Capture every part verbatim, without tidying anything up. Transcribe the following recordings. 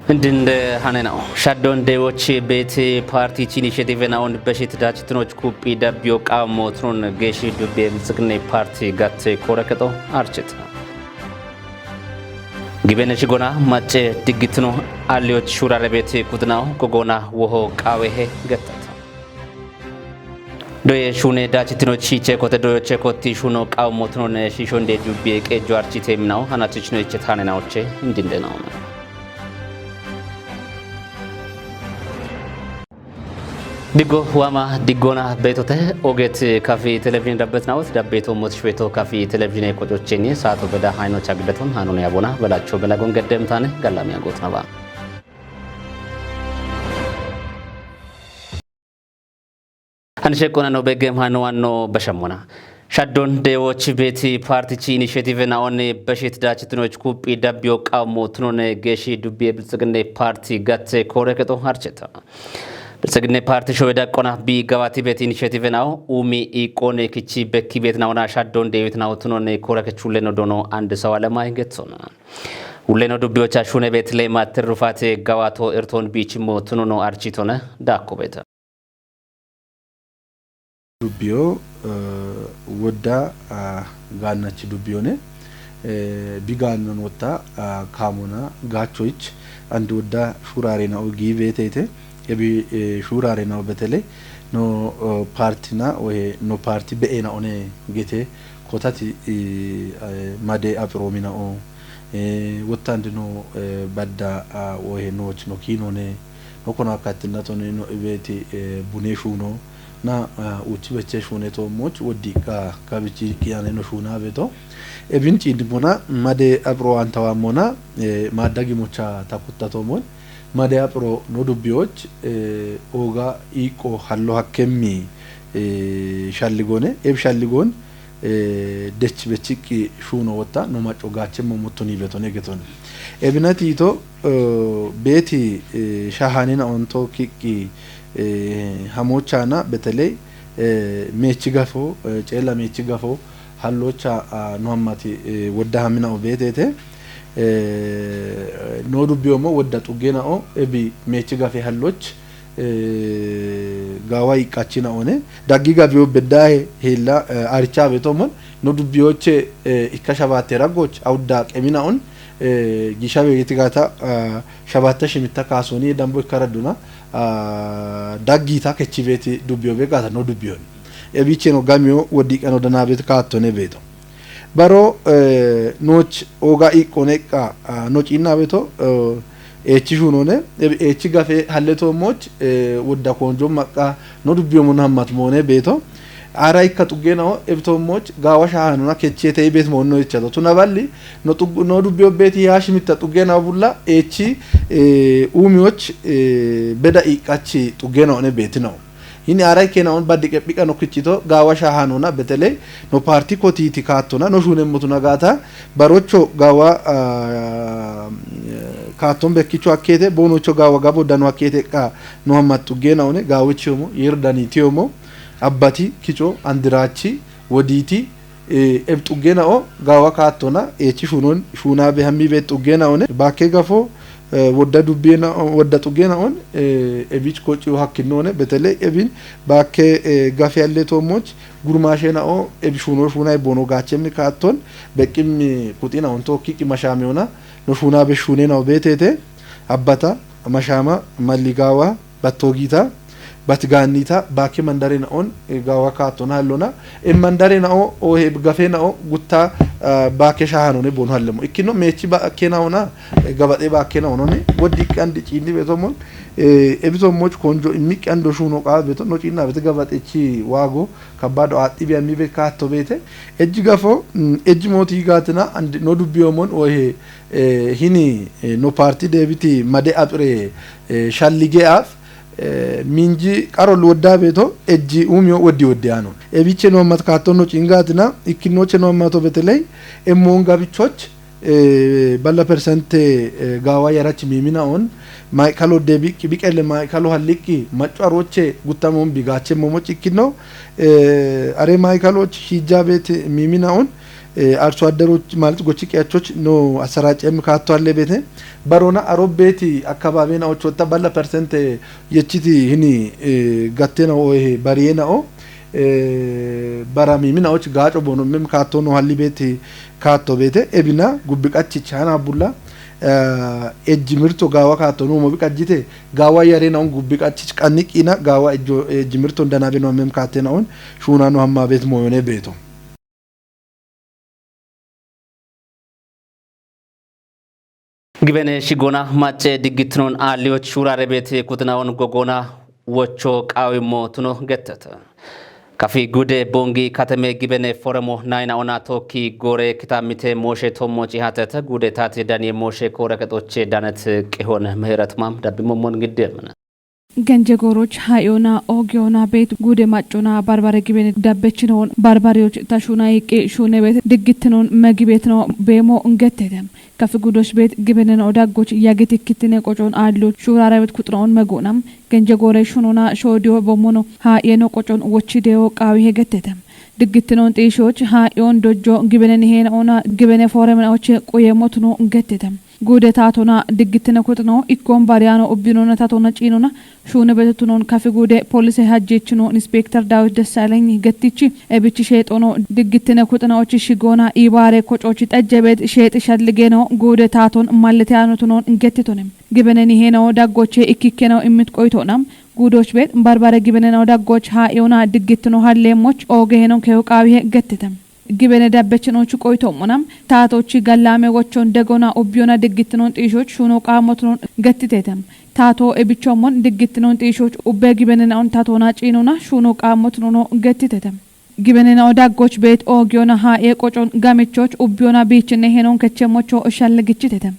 Indinde hane nao. Shaddon dewochi beti parti chini sheti venaon beshit dachitinoch kupi dabio qamo tron geshi dubie biltsigne parti gatte koreketo archita. Gibene shigona mace diggitino alioch shurare beti kudnao gogona woho qawehe gettata. Doye shune dachitinochi chekote doyo chekoti shuno qamo tron shishonde dubie qejo archite minao hanatichno ichetane naoche indinde naona. Diggo waama diggona beetote ogeet kafi televizhiine dabbet nawot dabbeeto mootishweeto kafi televizhiine qococheni saato beda hayno chagdaton hanone abona belacho belagon geddemtaane gallamiya gootnaba. Hanishe qonano begem hano anno bashamona. Shaddon dewochi beti partichi initiative naone beshit dachitinoch kupi dabio qamo tunone geshi dubie biltsigne parti gatte koreketo harcheta. Biltsigne parti showeda qona bi gawati beti initiative nao umi iqone kichi bekki bet naona shaddon dewit nao tunone koreke chulleno dono and sawalema ingetsona. Ulleno dubiocha shune bet le matter rufate gawato erton bichimo tunono architona dakko beta. Dubbiyo, eh, wodda, ah, gaannachi dubbiyone, eh, bi gaannon wotta, ah, kaamona gaachoich andi wodda shuuraarena'o gii beeteete, ebi, eh, shuuraarena'o betele no, eh, paartina woye no paarti be'eena'one gete kotati, eh, made aphiroomina'o, eh, wotta andi no, eh, badda, ah, woye nooch no kiinone, no kono akkaattinna toni no ibeeti, eh, bune shuuno, na, ah, uchi beche shuune to moch woddi ka, kabichi kiyane no shuuna beto. Ebin chindi mona, made abro antawa mona, eh, madagi mocha takuttato mon. Made abro no dubbioch, eh, oga iqo hallo hakkemmi, eh, shalligone, eb shalligon, eh, dech bechiqqi shuuno wotta no macco gaachemmo mottoni beton egeton. Ebinati ito, eh, beeti, eh, shahanina onto kiqqi, eh, hamochana beteley, eh, meechi gafo, eh, ceella meechi gafo hallocha, ah, no hammati, eh, wodda hamina o beetete. Eh, no dubbiyomo wodda xuggena o ebi meechi gafe halloch, eh, gawa iqqachina one. Daggi gabiyo beddahe hella, eh, aricha beto mon. No dubbiyoche, eh, ikka shabatte raggoch, awudda qemina on, eh, gishabe giti gata, ah, shabatta shimitta kaasoni dambo ikkara duna, ah, daggita kechi beti dubbiyo be gata no dubbiyon. Ebiche no gamiyo woddi qano dana bet kaattone beto. Baro, eh, noch oga iqqone qa, ah, no cinna beto, eh, echi shunone, eb-, echi gafe halle to moch, eh, wodda konjo maqqa no dubbiyo mon hammat mone beto. Ara ikka xuggena o, eb to moch, gawa shahanona kechi ete ibet monno ichato. Tuna balli, no xug-, no dubbiyo beti ya shimitta xuggena o bulla, echi, eh, umioch, eh, beda iqqachi xuggena one beti no. Hini aray kena on baddi qephiqa no kichito gawa shahanona beteley no parti kotiti kaattona no shunemmotu nagata barocho gawa, ah, kaatton bekkicho akkete bonocho gawa gabo dano akkete qa no hammat xuggena one gawichiyomo yirdani tiyomo abbati kicho andirachi woditi, eh, eb xuggena'o gawa kaattona eechi shunon shuunabe hammibe xuggena'one bakke gafo, eh, wodda dubbena, wodda xuggena'on, eh, ebich kocciyo hakkinnone betele ebin bakke, eh, gafe alle tommoch gurmashena'o eb shuno shuunay bono gaachemni kaatton beqqimmi kuxina'on tokki qimashamiyona no shuunabe shuunena'o beetete abbata mashama malli gawa battogiita, batgaanniita, baakke mandarena'on, eh, gaawa kaattona hallona. E mandarena'o, o he gafena'o gutta, ah, baakke shahanone bono hallemo. Ikkino meechi baakkena'ona, eh, gabaxe baakkena'onone. Woddi qandi ciinni betomon, eh, ebitommoch konjo immi qando shuno qaa beto, no ciinna bete gabaxechi waago, kabbado aaxxi biyammi be kaatto beete. Ejji gafo, mm, ejji mooti gaatina, and no dubbiyomon, o he, eh, hini, eh, no parti debiti made apire, eh, shallige af, eh, minji qaro lwodda beto, ejji umiyo woddi woddi ano. Ebiche no ammat kaatto no cingatina, ikkinnoche no ammato beteley, emmon gabichoch, eh, balla persente, eh, gawa yarach mimina on, maikalo debi, biqele maikalo halliqi, macco aroche guttamon bigache momoch ikkino, eh, are maikaloch hijja bet mimina on, አርሶ አደሮች ማለት ጎቺ ቀያቾች ነው አሰራጨም ካቶ አለ ቤቴ በሮና አሮቤቲ አካባቢ ናዎች ወጣ ባላ ፐርሰንት የቺቲ ህኒ ገቴ ነው ይሄ በሪዬ ነው በራሚ ምናዎች ጋጮ ቦኖ ምም ካቶ ነው ሀሊ ቤቲ ካቶ ቤቴ ኤቢና ጉብቃች ቻና ቡላ ejji mirto gaawa kaatto nuumo biqajjite gaawa yare naun gubbi qachi qanni qiina gaawa ejjo ejji mirto ndanabe no mem kaate naun shuuna no hamma bet moyone beto. Gibene shigona macce diggitnon aaliyoch shurare bet kutnaon gogona wocho qaawimmo tuno gettete. Kafi gude bongi kateme gibene foremo nayna ona tokki gore kitamite moshe tommo cihatete gude tati danie moshe kore ketoche danet qihon meheret mam dabbi momon giddemna. Genje goroch hayona ogiona bet gude maccona barbare gibene dabbechinoon barbareoch tashuna iqqi shune bet diggitinoon megibetino beemo ungettete. Kafi gudosh bet gibenen odaggoch yagit ikkitine qocon adlo shurarabet kuxraon megonam genje gore shunona shodiyo bomono ha yeno qocon wochi deyo qawi hegetete. Diggitinon xiishoch ha yon dojjo gibenen hena ona gibene foremen oche quye motuno ungetete. Gude tatona diggitine kuxno ikkon bariyano ubbinona tatona ciinona shuune betetunon kafi gude polise hajjechino inspekter Dawit Dessaleny gettichi ebichi sheexono diggitine kuxna ochi shigona ibare kocochi xejjebet sheexi shalligeno gude taaton mallete anotunon gettitone. Gibeneni heno daggoche ikkikkeno immit qoytona gudoch bet barbare gibeneno daggoch ha iona diggitino halleemmoch ooge henon keyo qaawihe gettete. Gibene dabbechinochu qoytommona taatochi gallame wochon degona ubbiyona diggitinon xiishoch shuno qaamotunon gettitete. Taato ebichommon diggitinon xiishoch ubbe gibenena on tatona ciinona shuno qaamotunono gettitete. Gibenena odaggoch bet oogiyona ha e qocon gamichoch ubbiyona biichinne henon kechemmocho shalligichitete.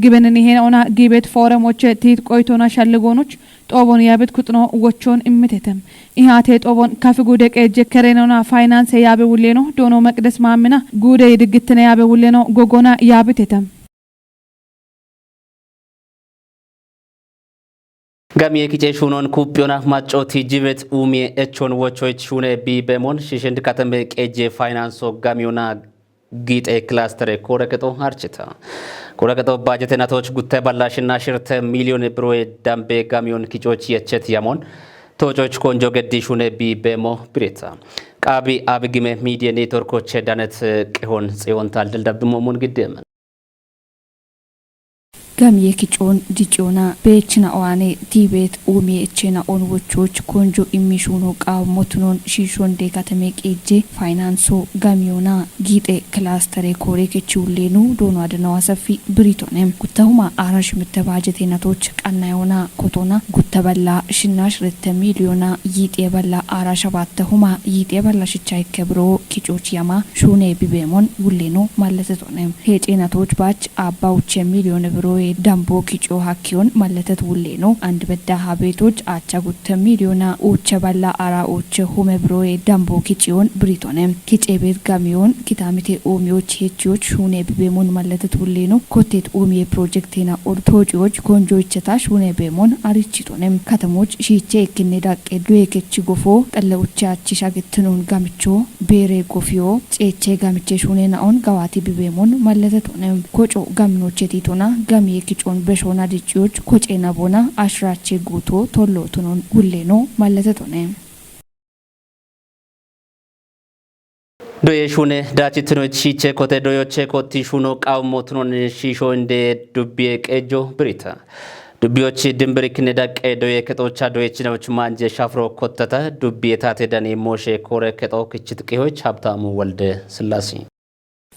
Gibeneni hena ona giibet fooremoche tiit qoytona shalligonoch xoobon yaabet kuxno wochon immitete. Ihaate xoobon kafi gude qeejje kerenona faynanse yaabe wulleno doono meqdes maammina gude diggitine yaabe wulleno gogona yaabitete. Gamiye kice shunon kuppiyona maccoti jibet umiye echon wochoyt shune bi bemon shishend katame qeejje faynanso gamiyona giixe kilastere kore kexo harchita. Kore kexo bajete natoch gutte balla shinna shirte miliyone biroye dambe gamiyon kicoch yechet yamon tococh konjo geddi shune bi bemo birita. Qaabi abigime midiye networkoche danet qihon xiyon taldel dabbi momon giddem. Gamiye kicoon diciyoona beechina owaane tiibeet uumie echena on wochoch konjo immishuno qaamotunon shiishonde katame qeejje faynanso gamiyoona giixe kilastere koore kechi ullenu doono adanawa safi biritone. Guttahuma aarash mitte baajete natoch qannayoona kotona gutta balla shinnash rette miliyona yiixe balla aarash abattahuma yiixe balla shicha ikke biro kicoch yama shuune bibeemon ullenu malletetone. Heexe natoch baach abba uche miliyone biroye dambo kico hakkiyon malletet ullenu and bedda habeetoch acha gutte miliyona uche balla ara uche hume biroye dambo kiciyon biritone. Kice bet gamiyon kitamite uumiyoch hechiyoch shuune bibeemon malletet ullenu kottet uumiye projektena od toociyoch konjo icheta shuune beemon arichitone. Katamoch shiiche ikkinne daqqe duye kechi gofo xalle uche achi shagettinon gamicho beere gofiyo ceeche gamiche shuune naon gawati bibeemon malletetone. Koco gaminoche tiitona gamiye kicoon beshona diciyoch koce nabona ashrache guuto tollo tunon ulleno malletetone. Doye shuune daachitinoch shiiche kote doyoche kotti shuuno qawmo tunon shiisho inde dubbiye qeejjo birita. Dubbiyoch dimbirikkinne daqqe doye kexocha doyechinoch manje shafro kottata dubbiye taate dani mooshe koore kexo kichit qihoch Habtaamu Walde Sillaasi.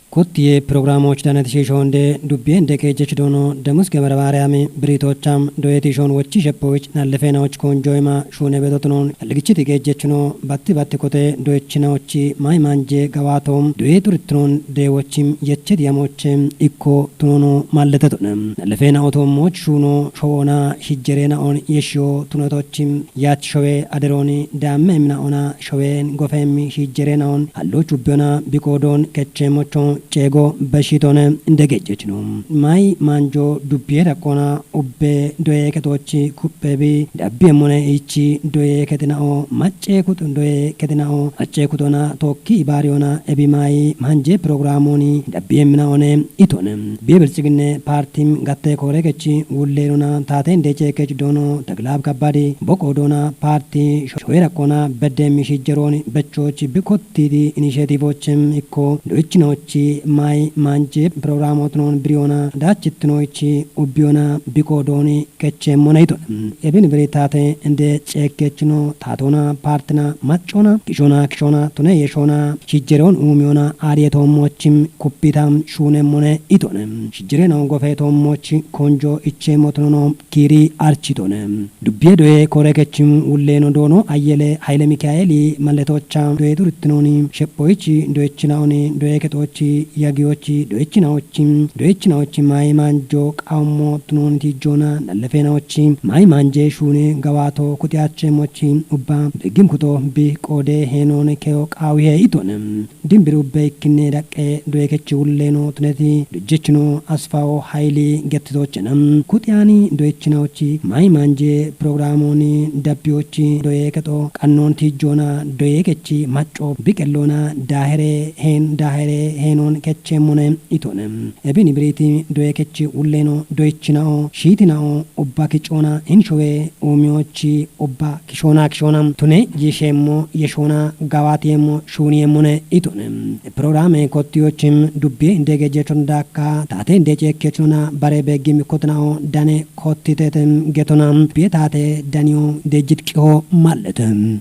Kottiye pirogiraamoch danet shiisho inde dubbiye inde qeejjech doono Demus Gemere Maariyaami biritocham doyeti shon wochi sheppoich nallefenaoch konjoyma shuune bedotunon yalligichiti geejjechino batti batti kote doyechinaochi mayi manje gawaato doye xurittinon deewochim yeched yamoche ikko tunono malletetone. Nallefeena otoommoch shuuno showoona shijjereena on yeshiyo tunotochim yaach showe aderooni daamme emina ona shoween gofeemmi shijjereena on halloch ubbiyona biqoodoon kecheemocho ceego beshitone degejechino. Mayi manjo dubbiye rakkona ubbe doye ketochi kuphebi dabbiye mone ichi doye ketinao macce kut doye ketinao acce kutona tokki ibariyona ebi mayi manje programoni dabbiye minaone itone. Biye biltsiginne partim gatte kore kechi wullerona taten dece kech dono taglab kabadi boko dona parti shoyera kona bedde mishijjeroni bechochi bikottidi initiative ochim ikko doichinochi mayi manje programotnon biriona dachittinochi ubbiona biko doni kechemmo nayito. Ebin biri tate inde cekkechino tatona partina maccona kishona kishona tune yeshona shijjeron umiona ariyetommochim kuppitam shuunemmone itone. Shijjereno gofetommochi konjo ichchemotonono kiri architone. Dubbiye doye kore kechim wulleno doono ayyele Hayle Mikaeli malletocha doye turittinoni shephoichi doyechinaoni doye kexochi yagiyochi doyechinaochi doyechinaochi mayi manjo qawmo tunoni tijjona nallefenaochi mayi manje shuune gawato kutiyachemochi ubba beggim kuto bi qoode heenone keyo qaawihe itone. Dimbiri ubbe ikkinne daqqe doye kechi wulleno tuneti dujjechino asfawo hayili gettitochena. Kutiyani doyechinaochi mayi manje programoni dabbiyochi doye kexo qannon tijjona doye kechi macco biqellona dahere heen dahere heenon kechemmone itone. Ebin ibiriti doye kechi wulleno doyechinao shiitinao ubba kiccona hinshowe umiyochi ubba kishona kishona tune yishemmo yeshona gawatiyemmo shuuniyemmone itone. Programe kottiyochim dubbiye indege jechon dakka tate inde cekkechona bare beggim kotnao dane kottitetem getona biye tate daniyo dejjit qiho malletem.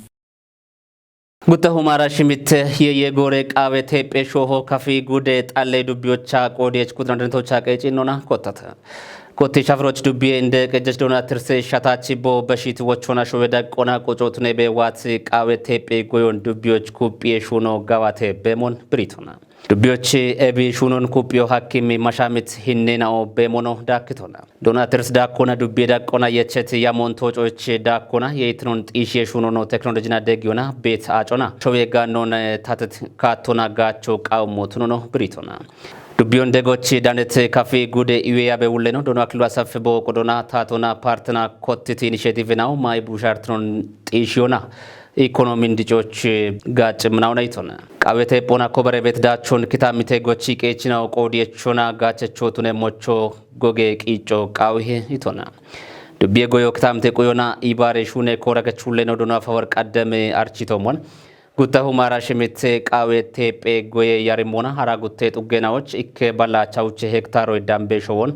Gutta humara shimitte yeye gore qaawe teephe shooho kafi gude xalle dubbiyocha qoodiyech kutna dantocha qeecinnona kottata. Kotti shafiroch dubbiye inde qejjech dona tirse shatachi bo beshit wochona showe daqqona qoco tunebe waati qaawe teephe goyon dubbiyoch kuphiye shuuno gawate bemon biritona. Dubbiyoch ebi shuunon kuphiyo hakkimi mashamit hinnenao bemono dakkitona. Dona tirs dakkona dubbiye daqqona yechet yamon tococh dakkona yeitnon xiishiye shuunono teknolojina degiyona bet acona. Showe gannon tatet kaattona gaacho qawmo tunono biritona. Dubbiyon degochi danet kafi gude iwe yabe wulleno dono akillu asaffe bo qodona tatona partna kottiti initiative nao mayi bushartnon xiishiyona ikonomin dicoch gacimnawona itona. Qawete pona kobere bet dachon kitamite gochi qeechinao qoodiyechona gachechotune mocho goge qiico qawihe itona. Dubbiye goyo kitamite quyona ibare shune kora gachulleno dono afawar qaddeme architomon. Gutta humara shimitte qaawe teephe goye yarimona hara gutte xuggenaoch ikke balla chawuche hektaro dambe showon.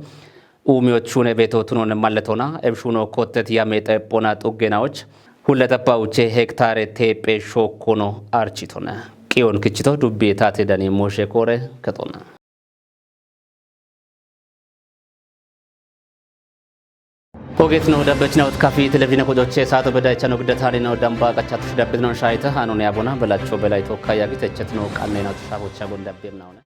Umiyoch shune beto tunon malletona ebshuno kottet yame xeppona xuggenaoch. Hulle tappa uche hektare teephe shokkono architona. Qiyon kichito dubbi tate dani moshe kore ketona. Ogetno dabbechnawt kafi televizhine kojoche saato bedaychano giddatani no damba qachatush dabbetnon shayta hanone abona belacho belay tokka yagit echetno qannenawt shabocha gon dabbemnawne.